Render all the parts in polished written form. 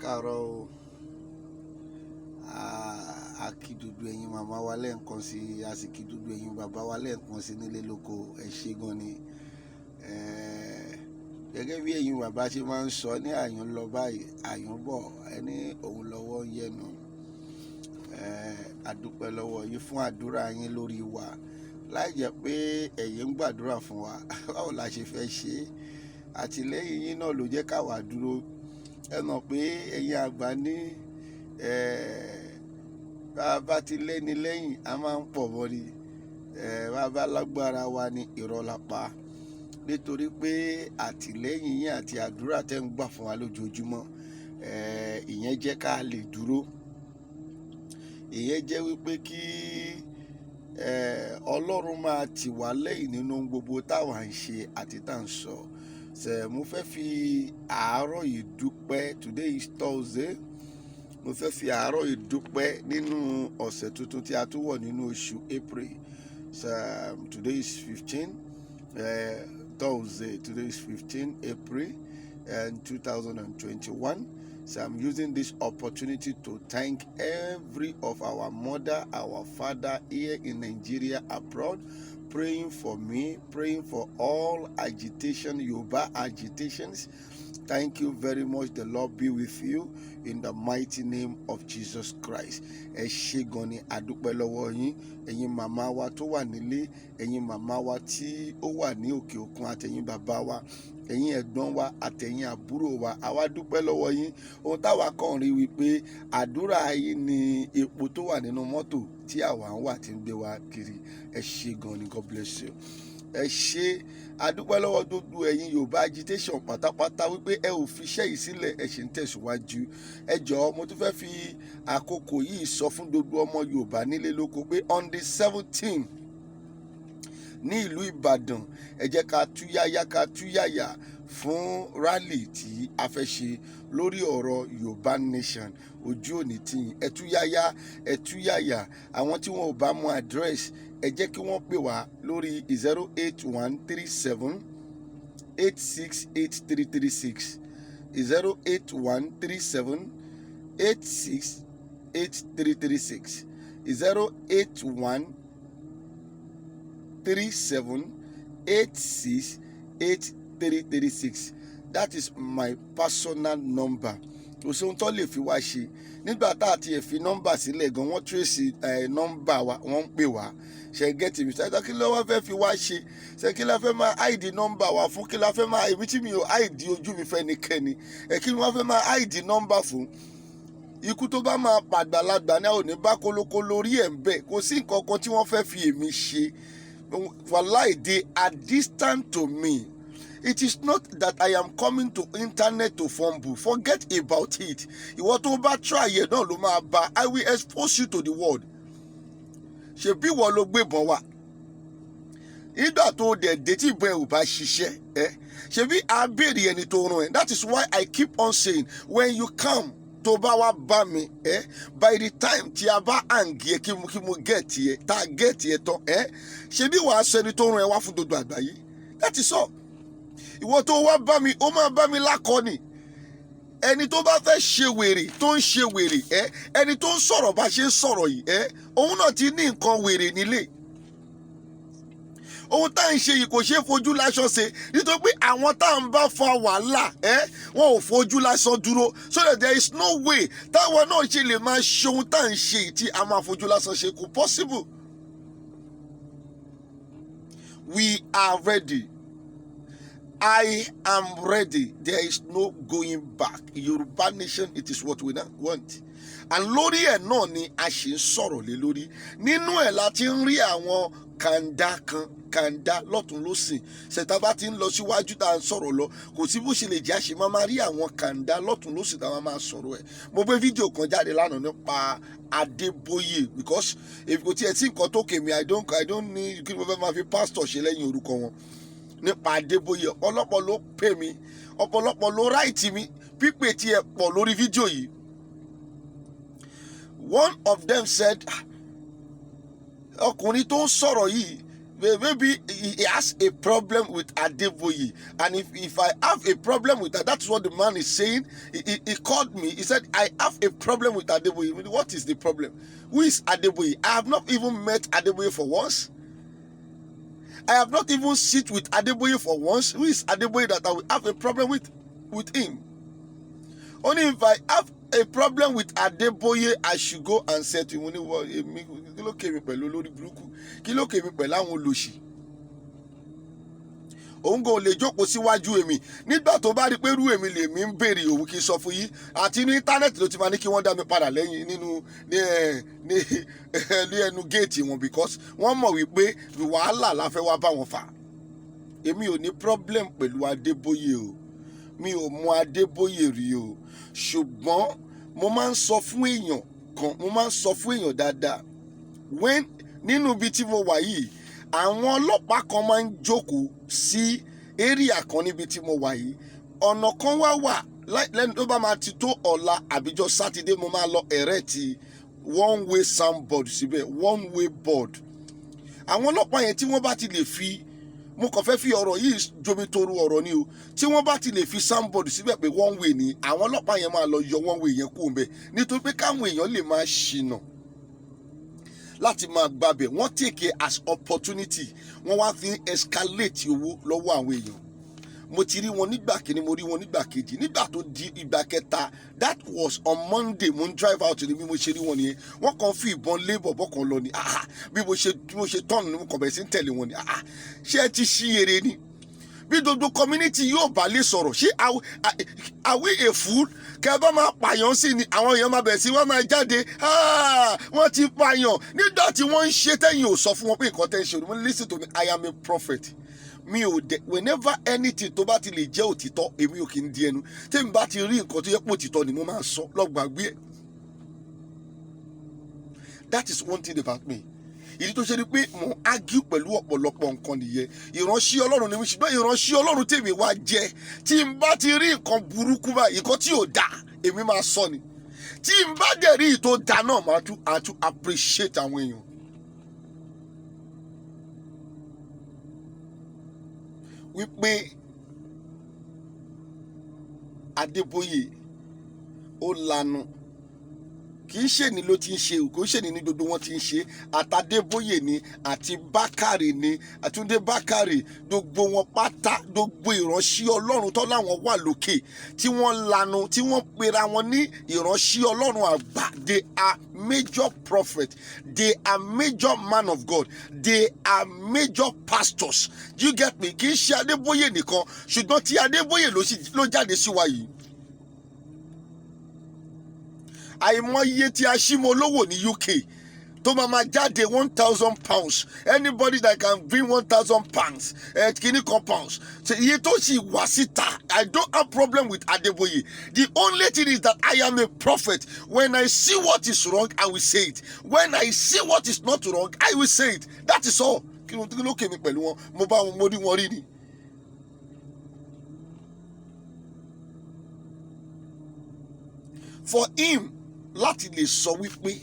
Káàárọ̀ o. A kí gbogbo ẹ̀yin màmá wa lẹ́ẹ̀kan sí, a sì kí gbogbo ẹ̀yin bàbá wa lẹ́ẹ̀kan sí nílé lóko. Ẹ ṣé gan ni. Gẹ́gẹ́ bí ẹ̀yin bàbá ṣe máa ń sọ ní àyàn lọ báyìí, àyàn bọ̀, ẹni òun lọ́wọ́ ń yẹnu. A dúpẹ́ lọ́wọ́ yín fún àdúrà yín lórí wa. Láì jẹ́ pé ẹ̀yin ń gbàdúrà fún wa, báwo la ṣe fẹ́ ṣe? Àtìlẹ́yìn yín náà ló jẹ́ ká wà dúró. Ẹ mọ̀ pé ẹ̀yin àgbà ní, bá a bá ti lẹ́ni lẹ́yìn, a máa ń pọ̀ mọ́ ni. Bá a bá lágbára wa ní irọ́ la pa. Nítorí pé àtìlẹ́yìn yín àti àdúrà tẹ́ ń gbà fún wa lójoojúmọ́, ìyẹn jẹ́ ká lè dúró. Ìyẹn jẹ́ wípé kí Ọlọ́run máa tì wá lẹ́yìn nínú ohun gbogbo táwa ń ṣe àti tá ń sọ. Ṣé mo fẹ́ fi àárọ̀ yìí dúpẹ́. Today is Thursday. Mo fẹ́ fi àárọ̀ yìí dúpẹ́ nínú ọ̀sẹ̀ tuntun tí a tún wọ̀ nínú oṣù April. So, today is 15, Thursday. Today is 15 April and 2021. So I'm using this opportunity to thank every of our mother, our father here in Nigeria, abroad, praying for me, praying for all agitation, Yoruba agitations. Thank you very much. The Lord be with you in the mighty name of Jesus Christ. Ẹ ṣé gan ni, a dúpẹ́ lọ́wọ́ yín, ẹ̀yin màmá wa tó wà nílé, ẹ̀yin màmá wa tí ó wà ní òkè òkun, àtẹ̀yin bàbá wa, ẹ̀yin ẹ̀gbọ́n wa, àtẹ̀yin àbúrò wa. Àwa dúpẹ́ lọ́wọ́ yín. Ohun táwa kàn rí wípé àdúrà yín ni epo tó wà nínú mọ́tò tí àwa ń wà tí ń gbé wa kiri. Ẹ ṣé gan ni. God bless you. Ẹ ṣé, adúpẹ́ lọ́wọ́ gbogbo ẹ̀yin Yorùbá agitation pátápátá wípé ẹ ò fi iṣẹ́ yìí sílẹ̀, ẹ ṣì ń tẹ̀síwájú. Ẹ jọ̀ọ́, mo tún fẹ́ fi àkókò yìí sọ fún gbogbo ọmọ Yorùbá nílé lóko pé on the 17 ní ìlú Ìbàdàn, ẹ jẹ́ ká túyáyá, ká túyàyà fún rally tí a fẹ́ ṣe lórí ọ̀rọ̀ Yorùbá Nation. Ojú òní tìyìn. Ẹ túyáyá, ẹ túyàyà. Àwọn tí wọn ò bá mọ address, ẹ jẹ́ kí wọ́n pè wá lórí 08137868336, 08137868336, 08137868336. That is my personal number. Kò sóhun tó lè fi wá ṣe. Nígbà tá a ti ẹ̀ fi nọ́mbà sílẹ̀ gan, wọ́n trace ẹ̀ nọ́mbà wa, wọ́n ń pè wá. Ṣe get mi? Ṣe kí ló wá fẹ́ fi wá ṣe? Ṣe kí la fẹ́ máa hide nọ́mbà wa fún? Kí la fẹ́ máa, èmi tí mi ò hide ojú mi fẹ́ nikẹ́ni ẹ̀, kí ni wọ́n fẹ́ máa hide nọ́mbà fún? Ikú tó bá máa pàgbàlagbà ní àwọn ò ní bá kólókóló orí ẹ̀ ń bẹ̀. Kò sí nǹkan kan tí wọ́n fẹ́ fi èmi ṣe. Wàláì, they are distant to me. It is not that I am coming to internet to fumble. Forget about it. Ìwọ tó bá try ẹ̀ náà ló máa bá. I will expose you to the world. Ṣebí ìwọ ló gbébọn wá nígbà tó dẹ̀ dé tí ìbọn ẹ̀ ò bá ṣiṣẹ́ ẹ? Ṣebí a béèrè ẹni tó rán ẹ. That is why I keep on saying, when you come, tó bá wá bá mi ẹ, by the time tí a bá hang ẹ, kí mo get ẹ, tá a get ẹ tán ẹ, ṣebí wàá sọ ẹni tó rán ẹ wá fún gbogbo àgbáyé. That is all. Ìwọ tó wá bá mi, ó máa bá mi lákọni. Ẹni tó bá fẹ́ ṣe wèrè, tó ń ṣe wèrè ẹ, ẹni tó ń sọ̀rọ̀ bá ṣe ń sọ̀rọ̀ yìí ẹ, òun náà ti ní nǹkan wèrè nílé. Ohun tá à ń ṣe yìí kò ṣeé fojú lásán ṣe, nítorí pé àwọn tá à ń bá fa wàhálà ẹ, wọn ò fojú lásán dúró, so that there is no way táwọn náà ṣe lè máa ṣe ohun tá à ń ṣe yìí tí a máa fojú lásán ṣe. Kò possible. We are ready. I am ready. There is no going back. Yorùbá Nation, it is what we want. And lórí ẹ̀ náà ni a ṣì ń sọ̀rọ̀ lé lórí. Nínú ẹ̀ la ti ń rí àwọn kàńdá kan, kàńdá lọ́tún lọ́sìn. Ṣẹ̀tà bá ti ń lọ síwájú tá à ń sọ̀rọ̀ lọ, kò sí bó ṣe lè jẹ́, àṣẹ máa máa rí àwọn kàńdá lọ́tún lọ́sìn tá a máa sọ̀rọ̀ ẹ̀. Mo gbé fídíò kan jáde lánàá nípa Adébóyè, because èmi kò tiẹ̀ sí nǹkan tó kèmí. I don't need kí ni mo fẹ́ máa fi pastor ṣe lẹ́yìn orúkọ wọn. Nípa Adébóyè, ọ̀pọ̀lọpọ̀ ló pè mí, ọ̀pọ̀lọpọ̀ ló write mi, pípè tí ẹ pọ̀ lórí fídíò yìí. One of them said, "Ah, ọkùnrin tó ń sọ̀rọ̀ yìí, Maybe he has a problem with Adeboye, and if I have a problem with that, that's what the man is saying. He called me. He said, "I have a problem with Adeboye." What is the problem? Who is Adeboye? I have not even met Adeboye for once. I have not even sit with Adeboye for once. Who is Adeboye that I will have a problem with him? Only if I have a problem with Adeboye, I should go and settle him. Ní wọ́n èmi, kí ló kàn mí pẹ̀lú olórí burúkú? Kí ló kàn mí pẹ̀lú àwọn olòṣì? Òun kò lè jókòó síwájú èmi nígbà tó bá rí pé irú èmi lèmi ń béèrè òun. Kì í sọ fún yín, àti ní íńtánẹ́ẹ̀tì ló ti máa ní kí wọ́n dá mi padà lẹ́yìn nínú ní ẹnu géètì wọn, because wọ́n mọ̀ wípé wàhálà la fẹ́ wá bá wọn fà. Èmi ò ní problem pẹ̀lú Adébóyè o. Mi ò mọ Adébóyè rí o, ṣùgbọ́n mo máa ń sọ fún èèyàn kan, mo máa ń sọ fún èèyàn dáadáa when nínú ibi tí mo wà yìí, àwọn ọlọ́pàá kan máa ń jókòó sí area kan níbi tí mo wà yìí. Ọ̀nà kan wá wà lẹ́nu tó bá máa ti tó ọ̀la àbíjọ Sátidé, mo máa lọ erect one way soundboard síbẹ̀, one way board. Àwọn ọlọ́pàá yẹn, tí wọ́n bá ti lè fi, mo kàn fẹ́ fi ọ̀rọ̀ yìí jomitoro ọ̀rọ̀ ni o, tí wọ́n bá ti lè fi soundboard síbẹ̀ pé one way ni, àwọn ọlọ́pàá yẹn máa lọ yọ one way yẹn kúrò ńbẹ̀, nítorí pé káwọn èèyàn lè máa ṣìnà láti máa gbabẹ̀. Wọ́n take it as opportunity, wọ́n wá fi escalate owó lọ́wọ́ àwọn èèyàn. Mo ti rí wọn nígbà kìíní, mo rí wọn nígbà kejì, nígbà tó di ìgbà kẹta, that was on Monday, mo ń drive out ní bí mo ṣe rí wọn nìyẹn. Wọ́n kàn fi ìbọn lé bọ̀bọ̀ kan lọ ni. Ah, bí mo ṣe tọ́ọ̀nù ni mo kàn bẹ̀rẹ̀ sí ń tẹ̀lé wọn ni. Ah, ṣé ẹ ti ṣí eré ni? Bí gbogbo community yóò bá lè sọ̀rọ̀, ṣé are we a fool? Kẹ bá máa pààyàn sí ni, àwọn èèyàn máa bẹ̀rẹ̀ sí wọ́n máa jáde. "Ah, wọ́n ti pààyàn." Nígbà tí wọ́n ń ṣe, tẹ́yìn ò sọ fún wọn pé nǹkan tẹ́ ń ṣe òní. Listen to me, I am a prophet. Mi ò dẹ, whenever anything tó bá ti lè jẹ́ òtítọ́, èmi ò kì í di ẹnu. Tẹ́mi bá ti rí nǹkan tó yẹ pé òtítọ́ ni, mo máa sọ lọ́gbàgbé ẹ̀. That is one thing about me. Ìdí tó ṣe ni pé mo argue pẹ̀lú ọ̀pọ̀lọpọ̀ nǹkan nìyẹn. Ìránṣẹ́ Ọlọ́run ni mí, ṣùgbọ́n ìránṣẹ́ Ọlọ́run tèmi wá jẹ́, tí n bá ti rí nǹkan burúkú báyìí, nǹkan tí ò dáa, èmi máa sọ ni. Tí n bá dẹ̀ rí ìtò dáa náà, máa tún àtún appreciate àwọn èèyàn. Wípé Adébóyè ó lanu, kì í ṣèní ló ti ń ṣe, kò ń ṣèní ní gbogbo wọn ti ń ṣe. Àtàdébóyè ni, àti Bákàrè ni, àtúndé Bákàrè, gbogbo wọn pátá, gbogbo ìránṣẹ́ Ọlọ́run tó láwọn wà lókè, tí wọ́n lanu, tí wọ́n pera wọn ní ìránṣẹ́ Ọlọ́run àgbà, they are major prophet, they are major man of God, they are major pastors. Do you get me? Kì í ṣe Adébóyè nìkan, ṣùgbọ́n tí Adébóyè ló jáde sí wa yìí. Àìmọye tí aṣímọlówó ní UK tó máa ma jáde, £1,000, anybody that can bring £1,000, ẹ kìíní kan pounds, so iye tó sì wá síta. I don't have problem with Adeboye. The only thing is that I am a prophet. When I see what is wrong, I will say it. When I see what is not wrong, I will say it. That is all. Kí ló kàn mí pẹ̀lú wọn? Mo bá wọn, mo rí wọn rí ni. For him láti lè sọ wípé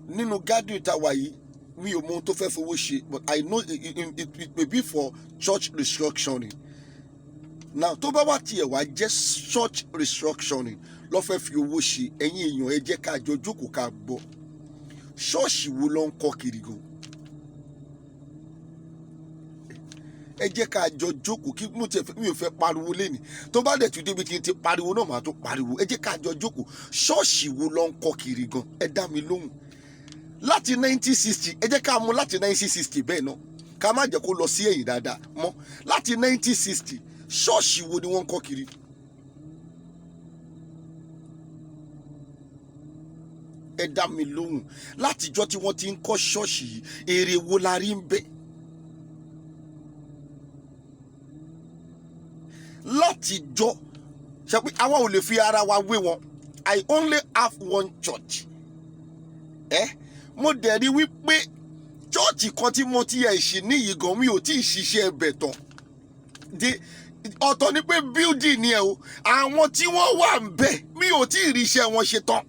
nínú gathering tá a wà yìí, mi ò mọ ohun tó fẹ́ fowó ṣe, but I know it may be for church restructuring. Now, tó bá wà tiẹ̀ wá jẹ́ church restructuring ló fẹ́ fi owó ṣe, ẹ̀yin èèyàn, ẹ jẹ́ ká jọ jókòó ká gbọ́. Ṣọ́ọ̀ṣì wo ló ń kọ́ kiri gan? Ẹ jẹ́ ká jọ jókòó. Kí mo tiẹ̀ mi ò fẹ́ pariwo lẹ́nìí. Tó bá dẹ̀ tún débi kí n ti pariwo náà, màá tó pariwo. Ẹ jẹ́ ká jọ jókòó. Ṣọ́ọ̀ṣì wo ló ń kọ́ kiri gan? Ẹ dá mi lóhùn. Láti 1960, ẹ jẹ́ ká mú láti 1960 bẹ́ẹ̀ náà, ká má jẹ́ kó lọ sí ẹ̀yìn dáadáa mọ́. Láti 1960, ṣọ́ọ̀ṣì wo ni wọ́n ń kọ́ kiri? Ẹ dá mi lóhùn. Látijọ́ tí wọ́n ti ń kọ́ ṣọ́ọ̀ṣì yìí, èrè wo la rí ń bẹ̀? Látijọ́ ṣe pé àwa ò lè fi ara wa wé wọn. I only have one church. Ẹ mo dẹ̀ rí wípé church kan tí mo ti ẹ̀ ṣì níyì gan, mi ò tí ì ṣiṣẹ́ ẹbẹ̀ tán de. Ọ̀tọ̀ ni pé building ni ẹ o, àwọn tí wọ́n wà ń bẹ̀, mi ò tí ì rí iṣẹ́ wọn ṣe tán.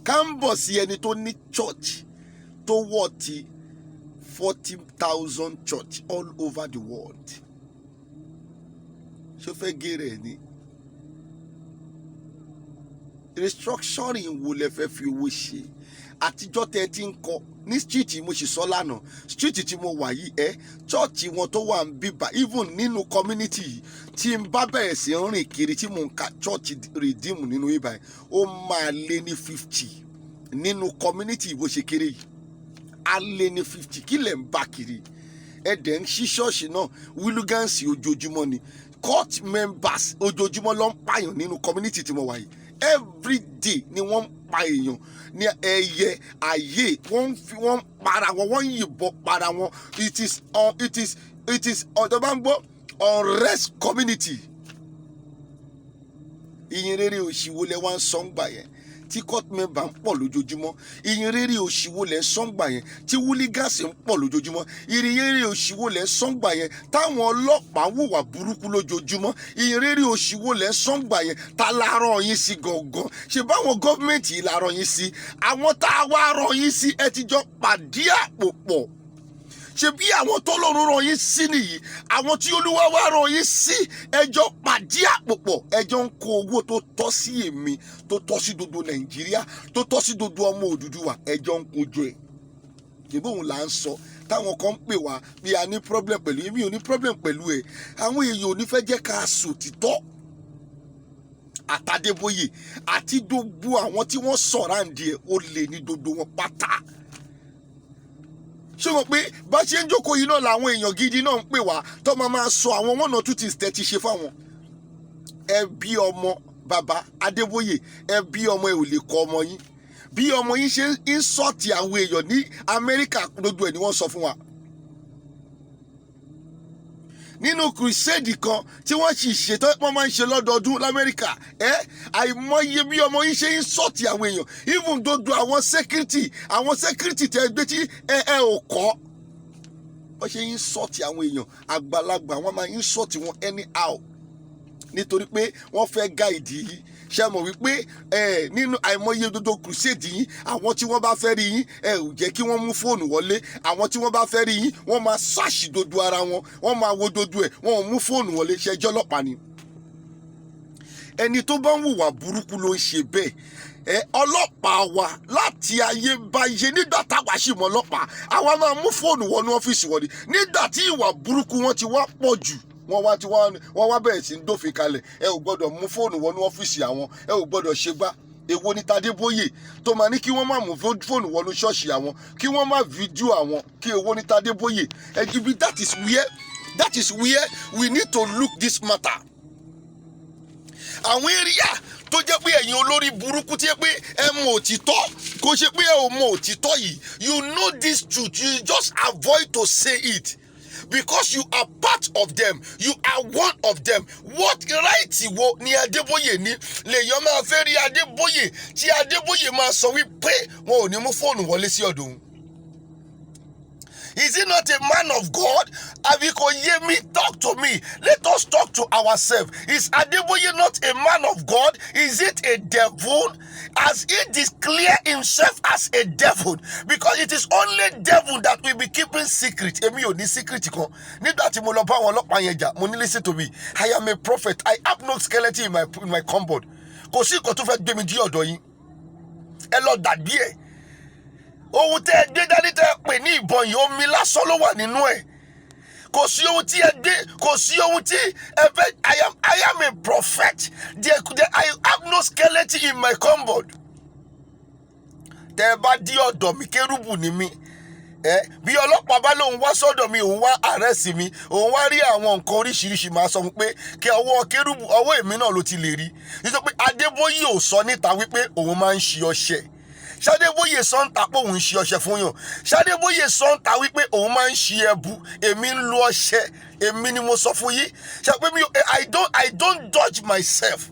Ká ń bọ̀ sí ẹni tó ní church tó wọ̀ ti 40,000 church all over the world. Ṣó fẹ́ gé rẹ̀ ni? Restructuring wo lẹ fẹ́ fi owó ṣe? Àtijọ́ tẹ́ ẹ ti ń kọ ní street, mo sì sọ lánàá, street tí mo wà yìí, ẹ church wọn tó wà ń bíbà, even nínú community yìí, tí n bá bẹ̀rẹ̀ sí ń rìn kiri tí mò ń ka church Redeem nínú ibà yìí, ó máa lé ní 50 nínú community. Bó ṣe kéré yìí, á lé ní 50. Kí lẹ̀ ń bá kiri? Ẹ dẹ̀ ń ṣí ṣọ́ọ̀ṣì náà. Hooligans ojoojúmọ́ ni, cult members ojoojúmọ́ ló ń pààyàn nínú community tí mo wà yìí. Every day ni wọ́n ń pa èèyàn ní ẹyẹ ayé. Wọ́n ń fi wọ́n ń para wọn, wọ́n ń yìnbọn para wọn. It is ọ̀dọ́ bá ń gbọ́ unrest community. Ìyìn rere òṣì wo lẹ wá ń sọ ń gbà yẹn tí cult member ń pọ̀ lójoojúmọ́? Ìyìn rere òṣì wo lẹ ń sọ ń gbà yẹn tí hooligans ń pọ̀ lójoojúmọ́? Ìyìn rere òṣì wo lẹ ń sọ ń gbà yẹn táwọn ọlọ́pàá hùwà burúkú lójoojúmọ́? Ìyìn rere òṣì wo lẹ ń sọ ń gbà yẹn? Ta la rán yín sí gangan? Ṣe báwọn gọ́ọ̀mẹ̀ntì yìí la rán yín sí? Àwọn tá a wá rán yín sí, ẹ ti jọ pàdé àpò pọ̀. Ṣe bí àwọn tọ́lọ́run rán yín sí nìyí? Àwọn tí Olúwa wá rán yín sí, ẹjọ́ pàdé àpòpọ̀, ẹjọ́ ń kó owó tó tọ́ sí èmi, tó tọ́ sí gbogbo Nàìjíríà, tó tọ́ sí gbogbo ọmọ Òdùdúwà, ẹjọ́ ń kojú ẹ̀. Ṣèbí òun là ń sọ táwọn kan ń pè wá bí a ní problem pẹ̀lú. Èmi ò ní problem pẹ̀lú ẹ̀. Àwọn èèyàn ò ní fẹ́ jẹ́ ká sòtítọ́. Àtàdébóyè àti gbogbo àwọn tí wọ́n surround ẹ̀, ó lè ní gbogbo wọn pátá. Ṣé mo pé bá ṣe ń jókòó yìí náà làwọn èèyàn gidi náà ń pè wá, tó máa máa sọ àwọn one or two things tẹ́ ti ṣe fáwọn ẹbí ọmọ bàbá Adébóyè? Ẹbí ọmọ ẹ ò lè kọ ọmọ yín. Bí ọmọ yín ṣe ń sọ̀tì àwọn èèyàn ní Amẹ́ríkà, gbogbo ẹ̀ ni wọ́n sọ fún wa nínú crusade kan tí wọ́n sì ṣètò, wọ́n máa ń ṣe lọ́dọọdún l'Amẹ́ríkà. Ẹ àìmọye bí ọmọ yín ṣe ń sọ̀tì àwọn èèyàn, even dodo àwọn security tẹ gbé tí ẹ ò kọ́, wọ́n ṣe ń sọ̀tì àwọn èèyàn àgbàlagbà, wọ́n máa ń sọ̀tì wọn anyhow nítorí pé wọ́n fẹ́ guide yìí. Ṣe mọ̀ wípé ẹ nínú àìmọye dodo crusade yín, àwọn tí wọ́n bá fẹ́ rí yín, ẹ ò jẹ́ kí wọ́n mú fóònù wọlé. Àwọn tí wọ́n bá fẹ́ rí yín, wọ́n máa ṣáàṣì dodo ara wọn, wọ́n máa wo dodo ẹ̀, wọ́n ò mú fóònù wọlé. Ṣẹjọ́ ọlọ́pàá ni? Ẹni tó bá ń hùwà burúkú ló ń ṣe bẹ́ẹ̀. Ẹ ọlọ́pàá wa láti ayébáyé, nígbà táwa sì mọ ọlọ́pàá, àwa máa mú fóònù wọnú ọ́fíìsì wọn ni. Nígbà tí ìwà burúkú wọn ti wá pọ̀ jù, wọ́n wá tí wọ́n wá bẹ̀rẹ̀ sí ń dófin kalẹ̀: ẹ ò gbọ́dọ̀ mú fóònù wọnú ọ́fíìsì àwọn, ẹ ò gbọ́dọ̀ ṣe gbá. Èwo ni Tadébóyè tó máa ní kí wọ́n má mú fóònù wọnú ṣọ́ọ̀ṣì àwọn, kí wọ́n má fídíò àwọn? Kí èwo ni Tadébóyè ẹ ibi? That is where we need to look this matter. Àwọn area tó jẹ́ pé ẹ̀yin olórí burúkú tí jẹ́ pé ẹ mọ òtítọ́, kò ṣe pé ẹ ò mọ òtítọ́ yìí. You know this truth, you just avoid to say it because you are part of them, you are one of them. What right wo ni Adébóyè ní lèèyàn máa fẹ́ rí Adébóyè, tí Adébóyè máa sọ wípé wọn ò ní mú fóònù wọlé sí ọ̀dọ̀ òun? Is he not a man of God? Àbí kò yé mi? Talk to me. Let us talk to ourselves. Is Adeboye not a man of God? Is it a devil? Has he declared himself as a devil? Because it is only devil that will be keeping secret. Èmi ò ní secret kan. Nígbà tí mo lọ bá àwọn ọlọ́pàá yẹn jà, mo ní, "Listen to me. I am a prophet. I have no skeleton in my cupboard. Kò sí nǹkan tó fẹ́ gbé mi dí ọ̀dọ̀ yín. Ẹ lọ gbàgbé ẹ̀. Ohun tẹ́ ẹ gbé dání tẹ́ ẹ pè ní ìbọn yìí, omi lásán ló wà nínú ẹ̀. Kò sí ohun tí ẹ gbé, kò sí ohun tí ẹ fẹ́. I am a prophet. I have no skeleton in my cupboard. Tẹ́ ẹ bá dí ọ̀dọ̀ mi, kérúbù ni mí. Ẹ bí ọlọ́pàá bá lóun wá sọ́dọ̀ mi, òun wá arrest mi, òun wá rí àwọn nǹkan oríṣiríṣi, máa sọ fún pé kí ọwọ́ kérúbù, ọwọ́ èmi náà ló ti lè rí, nítorí pé Adébóyè ò sọ níta wípé òun máa ń ṣe ọṣẹ. Ṣadébóyè sọ ń ta pé òun ń ṣe ọṣẹ fún yàn? Ṣadébóyè sọ ń ta wípé òun máa ń ṣe ẹbu? Èmi ń lo ọṣẹ, èmi ni mo sọ fún yín. Ṣe pé mi I don't judge myself.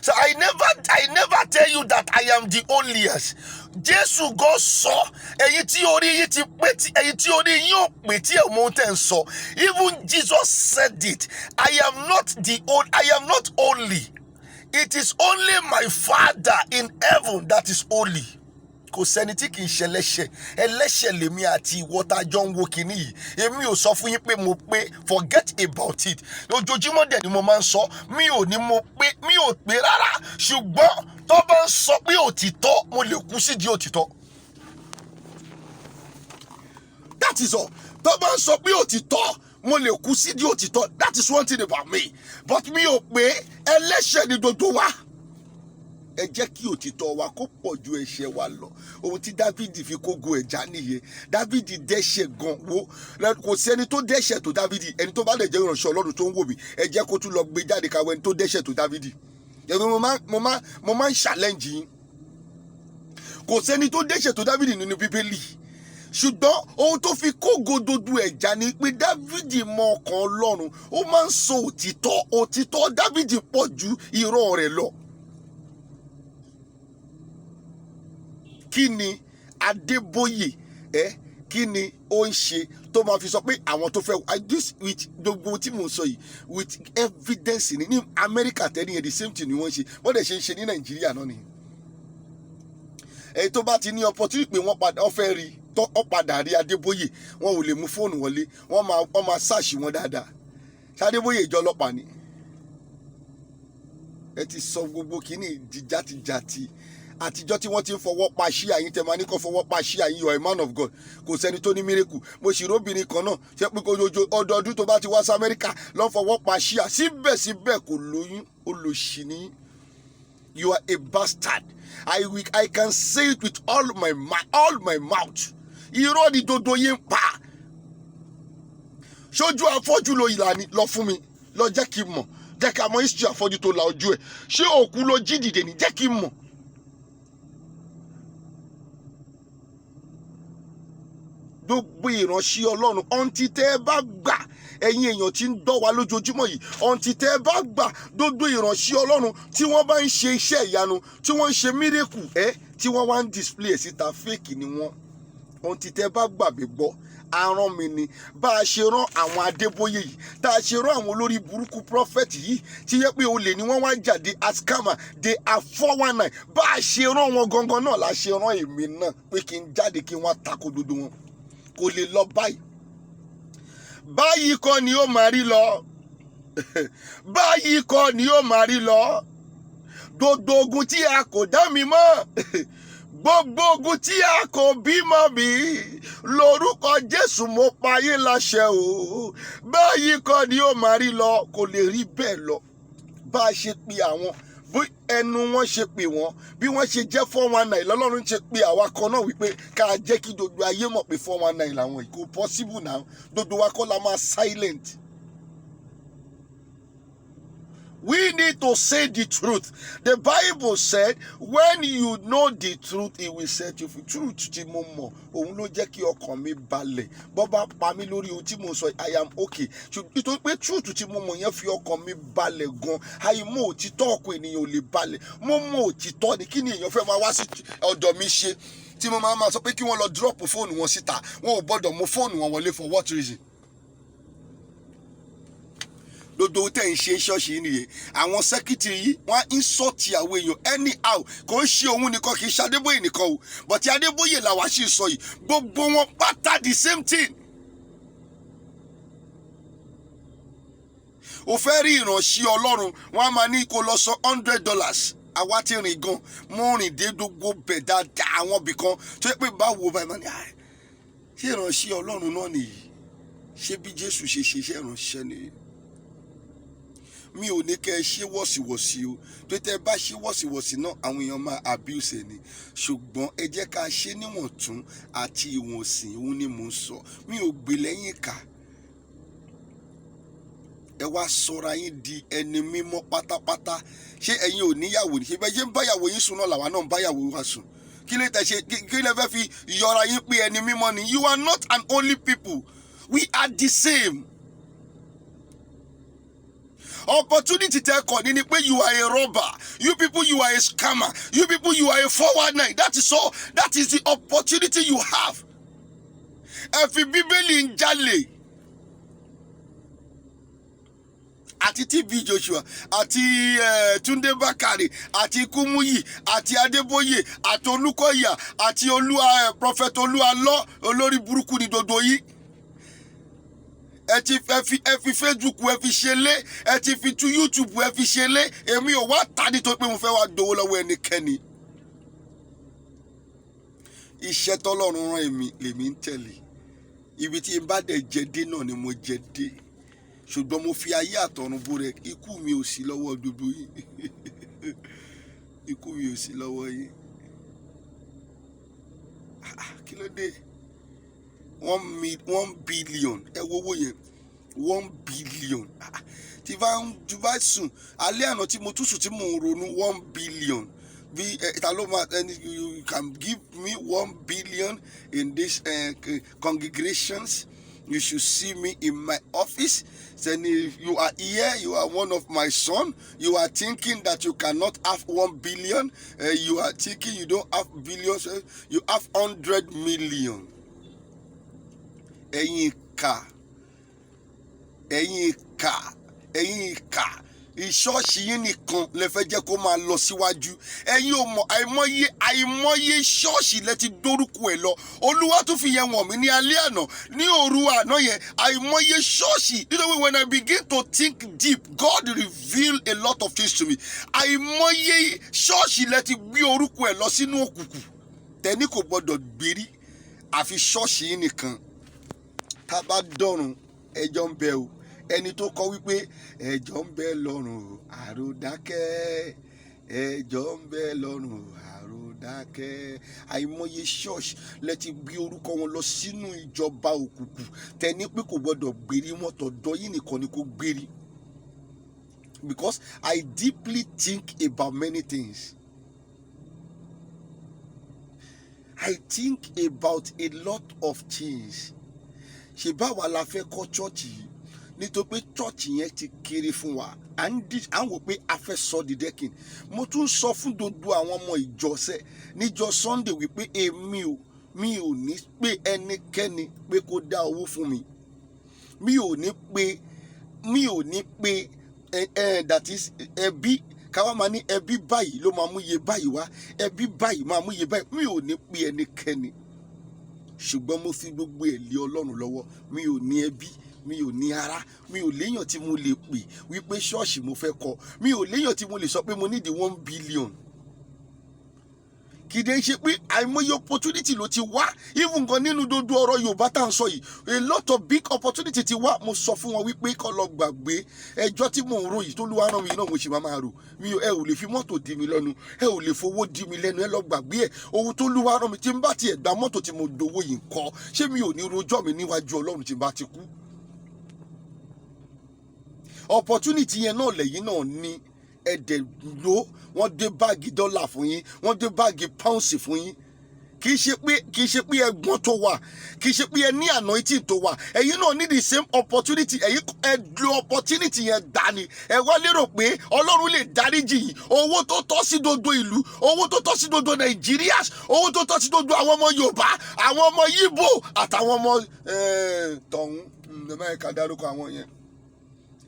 So I never tell you that I am the holiest. Jésù gan sọ, ẹ̀yin tí orí yín ti pé, tí ẹ̀yin tí orí yín ò pé, tí ẹ̀ mọ ohun tẹ̀ ń sọ. Even Jesus said it. I am not holy. It is only my Father in heaven that is holy. Kò sẹ́ni tí kì í ṣe ẹlẹ́ṣẹ̀. Ẹlẹ́ṣẹ̀ lèmi àti ìwọ tá a jọ ń wo kinní yìí. Èmi ò sọ fún yín pé mo pé, forget about it. Ojoojúmọ́ dẹ̀ ni mo máa ń sọ, mi ò ní mo pé, mi ò pé rárá, ṣùgbọ́n tó bá ń sọ pé òtítọ́, mo lè kú sídìí òtítọ́. That is all. Tó bá ń sọ pé òtítọ́, mo lè kú sídìí òtítọ́. That is one thing about me, but mi ò pé, ẹlẹ́ṣẹ̀ ni gbogbo wa. Ẹ jẹ́ kí òtítọ́ wa kó pọ̀ ju ẹ̀ṣẹ̀ wa lọ. Ohun tí Dávidi fi kógo ẹ̀já nìyẹn. Dávidi dẹ́ṣẹ̀ gan wo, kò sí ẹni tó dẹ́ṣẹ̀ tó Dávidi. Ẹni tó bá lè jẹ́ ìránṣẹ́ Ọlọ́run tó ń wò mí, ẹ jẹ́ kó tún lọ gbé jáde káwọ́ ẹni tó dẹ́ṣẹ̀ tó Dávidi. Ẹ̀rọ mo máa ń challenge yín. Kò sẹ́ni tó dẹ́ṣẹ̀ tó Dávidi nínú Bíbélì, ṣùgbọ́n ohun tó fi kógo dodo ẹ̀já ni pé Dávidi mọ ọkàn Ọlọ́run, ó máa ń sọ òtítọ́. Òtítọ́ Dávidi pọ̀ ju irọ́ rẹ̀ lọ. Kí ni Adébóyè ẹ, kí ni ó ń ṣe tó máa fi sọ pé àwọn tó fẹ́ I this with gbogbo tí mò ń sọ yìí with evidence ní Amẹ́ríkà tẹ́lẹ̀ yẹn, the same thing ni wọ́n ṣe, wọ́n dẹ̀ ṣe ń ṣe ní Nàìjíríà náà ni. Èyí tó bá ti ní opportunity pé wọ́n padà wọ́n fẹ́ rí tó wọ́n padà rí Adébóyè, wọn ò lè mú fóònù wọlé, wọ́n máa ṣáàṣì wọn dáadáa. Ṣadébóyè ìjọ ọlọ́pàá ni? Ẹ ti sọ gbogbo kínní di játijàti. Àtijọ́ tí wọ́n ti ń fọwọ́ pa ṣí àyín, tẹ máa ní kó fọwọ́ pa ṣí àyín. You are a man of God, kò sẹ́ni tó ní miracle. Mo sì róbìnrin kan náà ṣe pé ojoojó ọdọọdún tó bá ti wá sí Amẹ́ríkà lọ́ fọwọ́ pa ṣí à, síbẹ̀síbẹ̀ kò lóyún. Olòṣì ní. You are a bastard. I can say it with all my mouth. Irọ́ ni dodo yín pa. Ṣojú afọ́jú lo ìlànà lọ fún mi, lọ jẹ́ kí n mọ̀, jẹ́ ká mọ̀ history afọ́jú tó la ojú ẹ̀. Ṣé òkú ló jí dìde ní? Jẹ́ kí n mọ̀. Gbogbo ìránṣẹ́ Ọlọ́run, ọ̀ǹtí tẹ́ ẹ bá gbà, ẹ̀yin èèyàn tí ń dọ́ wa lójoojúmọ́ yìí, ọ̀ǹtí tẹ́ ẹ bá gbà, gbogbo ìránṣẹ́ Ọlọ́run tí wọ́n bá ń ṣe iṣẹ́ ìyanu, tí wọ́n ń ṣe miracle ẹ́, tí wọ́n wá ń display ẹ̀ síta, fake ni wọ́n. Ọ̀ǹtí tẹ́ ẹ bá gbàgbé gbọ́, arán mi ni. Bá a ṣe rán àwọn Adébóyè yìí, tá a ṣe rán àwọn olórí burúkú prophet yìí, tí yẹ pé olè ni wọ́n wá jáde as scammer, they are 419. Bá a ṣe rán wọn gangan náà la ṣe rán èmi náà pé kí n jáde, kí n wá tako gbogbo wọn. Kò lè lọ báyìí. Báyìí kọ́ ni ó máa rí lọ, báyìí kọ́ ni ó máa rí lọ. Gbogbo ogun tí a kò dá mi mọ́, gbogbo ogun tí a kò bímọ mi, lórúkọ Jésù mo pa yín láṣẹ o. Báyìí kọ́ ni ó máa rí lọ. Kò lè rí bẹ́ẹ̀ lọ. Bá a ṣe pe àwọn, bí ẹnu wọn ṣe pè wọ́n, bí wọ́n ṣe jẹ́ 419, lọ́lọ́run ṣe pe àwa kan náà wípé ká jẹ́ kí gbogbo ayé mọ̀ pé 419 làwọn yìí. Kò possible now. Gbogbo wa kọ́ la máa silent. We need to say the truth. The Bible said, when you know the truth, it will set you free. Truth tí mo mọ̀, òun ló jẹ́ kí ọkàn mi balẹ̀. Bọ́ bá pa mí lórí ohun tí mo sọ, I am okay. Nítorí pé truth tí mo mọ̀ yẹn fi ọkàn mi balẹ̀ gan. Àìmọ̀ òtítọ́, ọkàn ènìyàn ò lè balẹ̀. Mo mọ̀ òtítọ́ ni. Kí ni èèyàn fẹ́ máa wá sí ọ̀dọ̀ mi ṣe? Tí mo máa sọ pé kí wọ́n lọ drop fóònù wọn síta, wọn ò gbọ́dọ̀ mú fóònù wọn wọlé, for what reason? Gbogbo tẹ̀ ń ṣe ṣọ́ọ̀ṣì yìí nìyẹn. Àwọn secretary yìí, wọ́n á insult àwọn èèyàn anyhow. Kò ń ṣe òun nìkan, kì í ṣe Adébóyè nìkan o, but Adébóyè làwa sì sọ yìí. Gbogbo wọn pátá, the same thing. O fẹ́ rí ìránṣẹ́ Ọlọ́run, wọ́n á máa ní kó lọ sọ $100. Àwa ti rìn gan, mo rìn dé gbogbo bẹ̀ dáadáa, àwọn ibì kan tó yẹ pé báwo báyìí máa ní, "Ah, ṣé ìránṣẹ́ Ọlọ́run náà nìyí? Ṣé bí Jésù ṣe ṣe iṣẹ́ ìránṣẹ́ nìyí?" Mi ò ní kẹ́ ẹ ṣe wọ̀síwọ̀sí o, tó tẹ́ ẹ bá ṣe wọ̀síwọ̀sí náà, àwọn èèyàn máa abuse ẹ̀ ni. Ṣùgbọ́n ẹ jẹ́ ká ṣe níwọ̀ntún àti ìwọ̀nsìn, òun ni mò ń sọ. Mi ò gbè lẹ́yìn ìkà. Ẹ wá sọra yín di ẹni mímọ́ pátápátá. Ṣé ẹ̀yin ò níyàwó ni? Ṣé bẹ́ẹ̀ ṣe ń báyàwó yín sùn náà làwa náà ń báyàwó wa sùn? Kí lè tẹ̀ ṣe? Kí lè fẹ́ fi yọra yín pé ẹni mímọ́ ni? You are not an holy people. We are the same. Opportunity tẹ kọ ní ni pé you are a robber, you people, you are a scammer, you people, you are a 419. That is all. That is the opportunity you have. Ẹ fi Bíbélì ń jalè. Àti TB Joshua àti Túndé Bákàrè àti Kúmúyì àti Adébóyè àti Olúkọ̀yà àti Olúwa Prophet Olúalọ́, olórí burúkú ni gbogbo yìí. Ẹ ti ẹ fi Facebook ẹ fi ṣe lé, ẹ ti fi tú YouTube ẹ fi ṣe lé. Èmi ò wá ta nítorí pé mo fẹ́ wá gbowó lọ́wọ́ ẹnikẹ́ni. Iṣẹ́ tọ́lọ́run rán èmi lèmi ń tẹ̀lé. Ibi tí n bá dẹ̀ jẹ dé náà ni mo jẹ dé, ṣùgbọ́n mo fi ayé àtọ̀run búra, ikú mi ò sí lọ́wọ́ gbogbo yín. Ikú mi ò sí lọ́wọ́ yín. Ah, ah, kí ló dé? 1 billion, ẹ wo owó yẹn, 1 billion. Ah, ah, tí bá sùn alẹ́ àná tí mo tún sùn tí mò ń ronú 1 billion bí ẹ ta ló máa ẹni, you can give me 1 billion in this congregations, you should see me in my office. Then if you are here, you are one of my son, you are thinking that you cannot have 1 billion, you are thinking you don't have billions, you have 100 million. Ẹ̀yin ìkà, ẹ̀yin ìkà, ẹ̀yin ìkà, ìṣọ́ọ̀ṣì yín nìkan lẹ fẹ́ jẹ́ kó máa lọ síwájú. Ẹ̀yin ò mọ̀, àìmọye àìmọye ṣọ́ọ̀ṣì lẹ ti dórúkọ ẹ̀ lọ. Olúwa tún fi yẹn wọ̀n mí ní alẹ́ àná, ní òru àná yẹn, àìmọye ṣọ́ọ̀ṣì. Nítorí when I begin to think deep, God reveal a lot of things to me. Àìmọye ṣọ́ọ̀ṣì lẹ ti gbé orúkọ ẹ̀ lọ sínú òkùnkùn, tẹ́ni kò gbọ́dọ̀ gbérí àfi ṣọ́ọ̀ṣì yín nìkan. Tá a bá dọ̀run, ẹjọ́ ń bẹ o. Ẹni tó kọ wípé ẹjọ́ ń bẹ lọ́run o, àròdákẹ́, ẹjọ́ ń bẹ lọ́run o, àròdákẹ́. Àìmọye ṣọ́ọ̀ṣì lẹ ti gbé orúkọ wọn lọ sínú ìjọba òkùnkùn, tẹni pé kò gbọdọ̀ gbérí wọn, tọ̀dọ̀ yín nìkan ni kò gbérí. Because I deeply think about many things. I think about a lot of things. Ṣe báwa la fẹ́ kọ́ church yìí? Nítorí pé church yẹn ti kéré fún wa, à ń wò pé a fẹ́ sọ di dẹ́kin. Mo tún sọ fún gbogbo àwọn ọmọ ìjọsẹ níjọ́ Sunday wípé èmi ò mi ò ní pé ẹnikẹ́ni pé kó dá owó fún mi. Mi ò ní pé ẹ ẹ that is ẹbí káwá máa ní ẹbí báyìí ló máa mú iye báyìí wá, ẹbí báyìí máa mú iye báyìí. Mi ò ní pé ẹnikẹ́ni, ṣùgbọ́n mo fi gbogbo ẹ̀ lé Ọlọ́run lọ́wọ́. Mi ò ní ẹbí, mi ò ní ara, mi ò léèyàn tí mo lè pè wípé ṣọ́ọ̀ṣì mo fẹ́ kọ́. Mi ò léèyàn tí mo lè sọ pé mo need 1 billion. Kì í dé ṣe pé àìmọye opportunity ló ti wá, even gan nínú gbogbo ọ̀rọ̀ Yorùbá tá à ń sọ yìí, a lot of big opportunity ti wá. Mo sọ fún wọn wípé kó lọ gbàgbé ẹjọ́ tí mò ń rò yìí tó lúwa rán mi náà, mo sì máa máa rò. Mi ò ẹ ò lè fi mọ́tò dí mi lẹ́nu, ẹ ò lè fowó dí mi lẹ́nu. Ẹ lọ gbàgbé ẹ. Ohun tó lúwa rán mi, tí n bá tiẹ̀ gba mọ́tò tí mo dowó yìí kọ́, ṣé mi ò ní rojọ́ mi níwájú Ọlọ́run tí n bá ti kú? Opportunity yẹn náà lẹ́yìn náà ní ẹ̀dẹ̀ ló wọ́n dé báàgì dọ́là fún yín, wọ́n dé báàgì pounds fún yín. Kì í ṣe pé ẹgbọ́n tó wà, kì í ṣe pé ẹ ní anointing tó wà. Ẹ̀yin náà ní the same opportunity. Ẹ̀yin ẹ lo opportunity yẹn dání. Ẹ wá lérò pé Ọlọ́run lè dáríjì yìí. Owó tó tọ́ sí gbogbo ìlú, owó tó tọ́ sí gbogbo Nàìjíríà, owó tó tọ́ sí gbogbo àwọn ọmọ Yorùbá, àwọn ọmọ Yíbò àtàwọn ọmọ tọ̀hún ẹ̀ máa ká dárúkọ àwọn yẹn,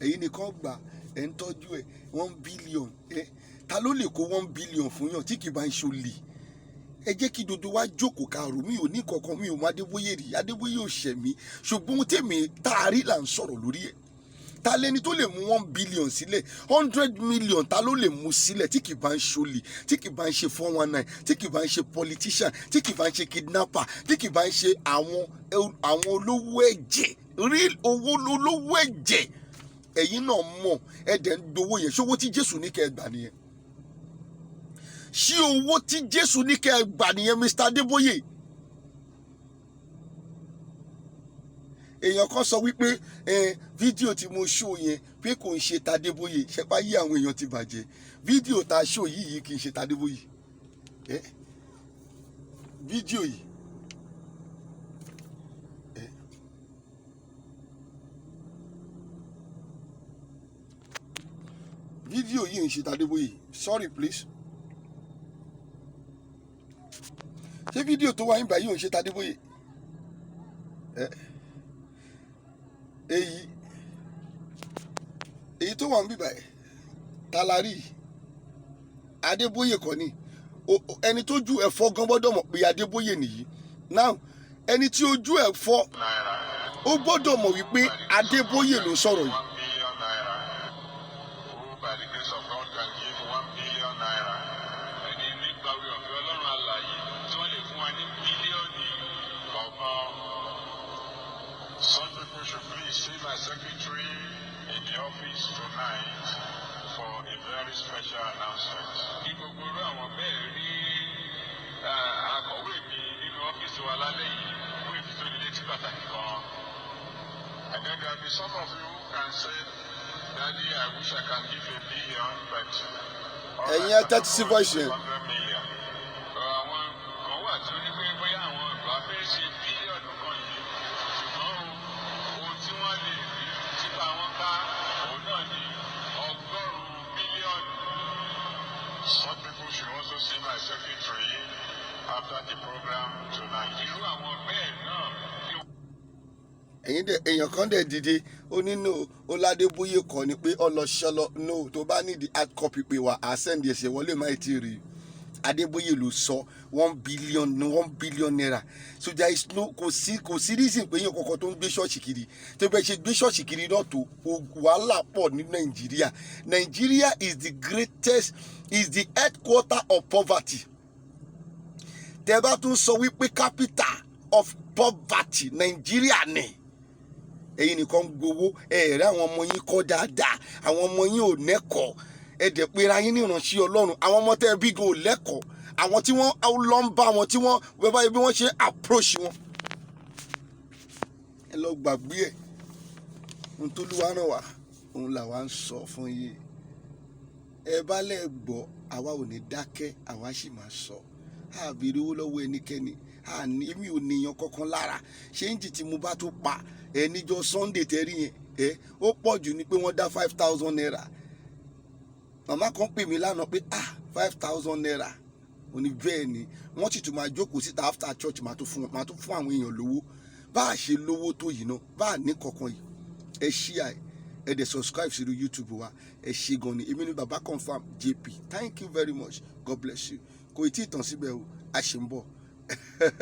èyí nìkan gbà ẹ̀ ń tọ́jú ẹ̀. 1 billion ẹ̀, ta ló lè kó 1 billion fún yàn tí kì í bá ń ṣolè? Ẹ jẹ́ kí gbogbo wa jókòó ká rò. Mi ò ní kankan, mi ò mọ Adébóyè rí, Adébóyè ò ṣẹ̀ mí, ṣùgbọ́n ohun tèmi tá a rí là ń sọ̀rọ̀ lórí ẹ̀. Ta lẹni tó lè mú 1 billion sílẹ̀? 100 million, ta ló lè mú sílẹ̀ tí kì bá ń ṣolè, tí kì bá ń ṣe 419, tí kì bá ń ṣe politician, tí kì bá ń ṣe kidnapper, tí kì bá ń ṣe àwọn olówó ẹ̀jẹ̀, real owó olówó ẹ̀jẹ̀? Ẹ̀yin náà mọ̀. Ẹ dẹ̀ ń gbowó yẹn. Ṣówó tí Jésù ní kẹ́ ẹ gbà nìyẹn? Ṣé owó tí Jésù ní kẹ́ ẹ gbà nìyẹn, Mr. Adébóyè? Èèyàn kan sọ wípé ẹ fídíò tí mo ṣó yẹn pé kò ń ṣe tAdébóyè. Ṣẹpá yí àwọn èèyàn ti bàjẹ́. Fídíò tá a ṣó yìí kì í ṣe tAdébóyè. Ẹ fídíò yìí ẹ fídíò yìí ń ṣe tAdébóyè. Sorry please, ṣé fídíò tó wà nígbà yìí ò ń ṣe tAdébóyè? Ẹ èyí Èyí tó wà ń bíbà ẹ̀ talari Adébóyè kọ́ ni. Ẹni tó ju ẹ̀ fọ́ gan gbọ́dọ̀ mọ̀ pé Adébóyè nìyí. Now, ẹni tí ojú ẹ̀ fọ́, Naira. ó gbọ́dọ̀ mọ̀ wípé Adébóyè ló sọ̀rọ̀ yìí. ₦1 billion. Who by the grace of God can give ₦1 billion? Ẹni nípa oore ọ̀fẹ́ Ọlọ́run alààyè tí wọ́n lè fún wa ní bílíọ̀nù kọ̀ọ̀kan. Such people should please see my secretary in the office tonight for a very special announcement. Kí gbogbo irú àwọn bẹ́ẹ̀ rí akọ̀wé mi nínú ọ́fíìsì wa lálẹ́ yìí fún ìfitónilétí pàtàkì kan. And then there will be some of you who can say, "Daddy, I wish I can give a billion, but all Ẹ̀yin I ẹ tẹ́tí sí voice yẹn. 100 million." Àwọn kan wà tí ó ní pé bóyá àwọn ìgbà fẹ́ ṣe bílíọ̀nù kan yìí, ṣùgbọ́n o, ohun tí wọ́n lè rí típa wọn ká òun náà ní 100 mílíọ̀nù. Some people should also see my secretary after the program tonight. Irú àwọn bẹ́ẹ̀ náà kí Ẹ̀yin dẹ̀, èèyàn kan dẹ̀ dìde, ó ní no, ó ládébóyè kọ́ ni pé ọlọ́ṣọ́lọ́. No, tó bá nídìí hard copy pé wà á send ẹsẹ̀ wọlé má ti rí i. Adébóyè ló sọ 1 billion, ₦1 billion. So there is no, kò sí reason pé èèyàn kọ̀ọ̀kan tó ń gbé ṣọ́ọ̀ṣì kiri, tó bẹ́ẹ̀ ṣe gbé ṣọ́ọ̀ṣì kiri náà tó, wàhálà pọ̀ ní Nàìjíríà. Nàìjíríà is the greatest, is the headquarter of poverty. Tẹ́ bá tún sọ wípé capital of poverty, Nàìjíríà ni. Ẹ̀yin nìkan ń gbowó ẹ̀ẹ́rẹ́, àwọn ọmọ yín kọ́ dáadáa, àwọn ọmọ yín ò nẹ́kọ̀ọ́. Ẹ dẹ̀ pera yín ní ìránṣẹ́ Ọlọ́run. Àwọn ọmọ tẹ́ ẹ bí gan ò lẹ́kọ̀ọ́. Àwọn tí wọ́n lọ ń bá wọn, tí wọ́n wọ́n báyìí bí wọ́n ṣe approach wọn, ẹ lọ gbàgbé ẹ̀. Ohun tó lúwa ràn wá, òun làwa ń sọ fún yín. Ẹ bá lẹ̀ gbọ́, àwa ò ní dákẹ́, àwa sì máa sọ. A béèrè owó lọ́wọ́ ẹnikẹ́ni. A ní èmi ò níyàn kankan lára. Ṣé ń jì tí mo bá tó pa ẹ níjọ́ Sunday tẹ́rí yẹn, ẹ ó pọ̀ jù ní pé wọ́n dá ₦5,000. Màmá kan pè mí lánàá pé, "Ah, ₦5,000." Ó ní bẹ́ẹ̀ ni, wọ́n sì tún máa jókòó síta after church, máa tún fún àwọn èèyàn lówó. Bá a ṣe lówó tó yìí náà, bá a ní kankan yìí, ẹ ṣíà ẹ, ẹ dẹ̀ subscribe sí YouTube wa. Ẹ ṣé gan ni. Èmi ni Baba Confirm JP. Thank you very much. God bless you. Kò tí ì tàn síbẹ̀ o, a ṣì ń bọ̀.